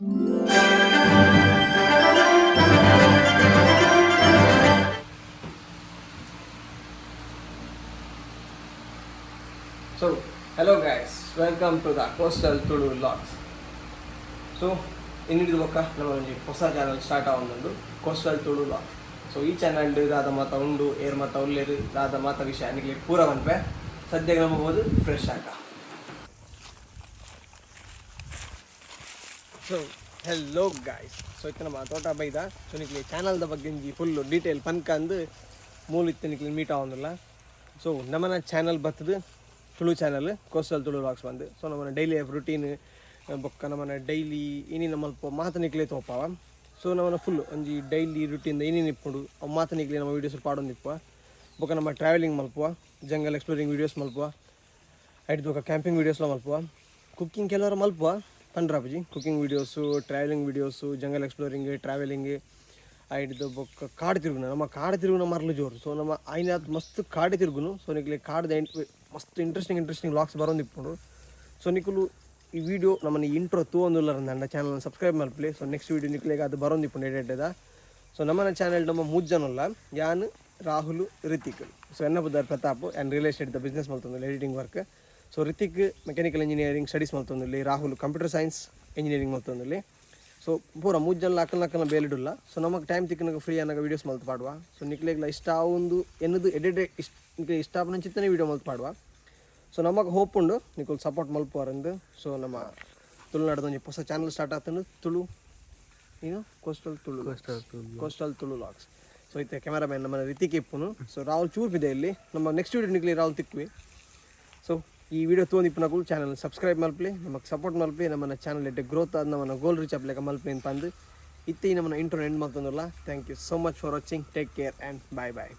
So hello guys, welcome to the Coastal Tulu Vlogs. So ಇನ್ನಿಡಿದ ಬೊಕ್ಕ ನಮ್ಮ ಒಂಜಿ ಹೊಸ ಚಾನಲ್ ಸ್ಟಾರ್ಟ್ ಆವೊಂದುಂಡು, ಕೋಸ್ಟಲ್ ತುಳು ವ್ಲಾಗ್ಸ್. ಸೊ ಈ ಚಾನಲ್ ದಾದ ಮಾತ ಉಂಡು, ಏರ್ ಮಾತ ಉಲ್ಲೇರು, ದಾದ ಮಾತ ವಿಷಯ ನಿಕ್ಲೆ ಪೂರ ಪನ್ಪೆ. ಸದ್ಯಕ್ಕೆ ನಮ್ಮ ಹೋದು ಫ್ರೆಶ್ ಆಕ. ಸೊ ಹೆಲೋ ಗಾಯ್ಸ್, ಸೊ ಇತ್ತೆ ನಮ್ಮ ತೋಟ ಬೈದ. ಸೊ ನಿಕ್ಲೆ ಚಾನಲ್ದ ಬಗ್ಗೆ ಒಂಜಿ ಫುಲ್ ಡೀಟೇಲ್ ಪನ್ಕಂದು ಮೂಲು ಇತ್ತೆ ನಿಕ್ಲೆ ಮೀಟ್ ಆವೊಂದುಲ್ಲ. ಸೊ ನಮ್ಮನ ಚಾನಲ್ ಬತ್ತದು Tulu channel, coastal Tulu vlogs ಬಂದು. ಸೊ ನಮ್ಮನ ಡೈಲಿ ಲೈಫ್ ರುಟೀನ್ ಬೊಕ್ಕ ನಮ್ಮನ ಡೈಲಿ ಏನೇನು ಮಲ್ಪ ಮಾತ ನಿಕ್ಲೆ ತೋಪಾವ. ಸೊ ನಮ್ಮನ ಫುಲ್ ಒಂಜಿ ಡೈಲಿ ರುಟೀನ್ ಏನೇನು ಇಪ್ಪುಂಡು, ಅವು ಮಾತ ನಿಕ್ಲೆ ನಮ್ಮ ವೀಡಿಯೋಸ್ ಪಾಡೊಂದಿಪ್ಪುವ. ಬೊಕ್ಕ ನಮ್ಮ ಟ್ರಾವೆಲಿಂಗ್ ಮಲ್ಪುವ, ಜಂಗಲ್ ಎಕ್ಸ್ಪ್ಲೋರಿಂಗ್ ವೀಡಿಯೋಸ್ ಮಲ್ಪುವ, ಐಟ್ ಬೊಕ್ಕ ಕ್ಯಾಂಪಿಂಗ್ ವೀಡಿಯೋಸ್ಲ ಮಲ್ಪುವ, ಕುಕ್ಕಿಂಗ್ ಕೆಲವರು ಮಲ್ಪುವ ಪಂಡ್ರಾಪುಜಿ. Cooking videos, travelling videos, jungle exploring, travelling, ಐಡ್ದು ಬೊಕ್ಕ ಕಾಡು ತಿರುಗುನ. ನಮ್ಮ ಕಾಡು ತಿರುಗುನ ಮರ್ಲು ಜೋರು. ಸೊ ನಮ್ಮ ಐನಾತ್ ಮಸ್ತ್ ಕಾಡು ತಿರುಗುನು. ಸೊ ನಿಕ್ಲೆ ಕಾಡ್ದ ಮಸ್ತ್ ಇಂಟ್ರೆಸ್ಟಿಂಗ್ ಇಂಟ್ರೆಸ್ಟಿಂಗ್ ವ್ಲಾಗ್ಸ್ ಬರೋಂದಿಪ್ಪುಂಡು. ಸೊ ನಿಕುಲು ಈ ವಿಡಿಯೋ ನಮ್ಮನ್ನ ಇಂಟ್ರೋ ತೂವೊಂದುಲ್ಲರಂದಂಡ ಚಾನಲ್ ಸಬ್ಸ್ಕ್ರೈಬ್ ಮಲ್ಪಲೆ. ಸೊ ನೆಕ್ಸ್ಟ್ ವೀಡಿಯೋ ನಿಕ್ಲೆಗ್ ಅದು ಬರೋಂದಿಪ್ಪುಂಡು ಎಡೆಡ್ಡೆದ. ಸೊ ನಮ್ಮನ ಚಾನಲ್ ನಮ್ಮ ಮೂಜ್ ಜನೊಲ್ಲ, ಯಾನ್, ರಾಹುಲ್, ರಿತಿಕ್. ಸೊ ಎನ್ನ ಪುದರ್ Pratap and real estate the business ಮಲ್ತೊಂದುಲ್ಲೆ, editing work. So Hrithik mechanical engineering studies ಮಲ್ತೊಂದುಲ್ಲೆ, ರಾಹುಲ್ computer science engineering ಮಲ್ತೊಂದುಲ್ಲೆ. ಸೊ ಪೂರ ಮೂಜ್ ಜನ ಅಕಲ್ನ ಅಕಲ್ನ ಬೇಲೆಡುಲ್ಲ. ಸೊ ನಮಗೆ ಟೈಮ್ ತಿಕ್ಕನಾಗ, ಫ್ರೀ ಆನಾಗ ವೀಡಿಯೋಸ್ ಮಲ್ತ್ ಪಾಡುವ. ಸೊ ನಿಕ್ಲೆಗ್ಲ ಇಷ್ಟ ಆವೊಂದು ಎನ್ನದು ಎಡೆಡೆ ಇಷ್ಟ ನಿಕ್ಲೆ ಇಷ್ಟ ಆಪುನಂಚಿತ್ತನೆ ವೀಡಿಯೋ ಮಲ್ತ್ ಪಾಡುವ. ಸೊ ನಮಗೆ ಹೋಪ್ ಉಂಡು ನಿಕುಲು ಸಪೋರ್ಟ್ ಮಲ್ಪುವರಂದು. ಸೊ ನಮ್ಮ ತುಳುನಾಡದ ಒಂಜಿ ಹೊಸ ಚಾನಲ್ ಸ್ಟಾರ್ಟ್ ಆತಂಡು, ತುಳು ಏನು coastal Tulu, coastal Tulu vlogs. ಸೊ ಇತ್ತೆ ಕ್ಯಾಮರಾಮ್ಯಾನ್ ನಮ್ಮ ರಿತಿಕ್ ಇಪ್ಪುನು. ಸೊ ರಾಹುಲ್ ಚೂರ್ಪಿದೆ ಇಲ್ಲಿ. ನಮ್ಮ ನೆಕ್ಸ್ಟ್ ವೀಡಿಯೋ ನಿಕ್ಲೆ ರಾಹುಲ್ ತಿಕ್ವಿ. ಸೊ ಈ ವಿಡಿಯೋ ತೂವೊಂದಿಪ್ಪುನಕುಲು ಚಾನಲ್ ಸಬ್ಸ್ಕ್ರೈಬ್ ಮಲ್ಪಲೆ, ನಮಗೆ ಸಪೋರ್ಟ್ ಮಲ್ಪಲೆ. ನಮ್ಮನ್ನ ಚಾನಲ್ ಎಡ್ಡೆ ಗ್ರೋತ್ ಆದ್ ನಮ್ಮನ್ನ ಗೋಲ್ ರೀಚ್ ಆಪ್ಲೆಕ ಮಲ್ಪಲೆ ಅಂತ ಅಂದು ಇತ್ತೆ ಈ ನಮ್ಮನ್ನ ಇಂಟ್ರೋ ಎಂಡ್ ಮಲ್ತೊಂದುಲ್ಲ. Thank you so much for watching. Take care and bye bye.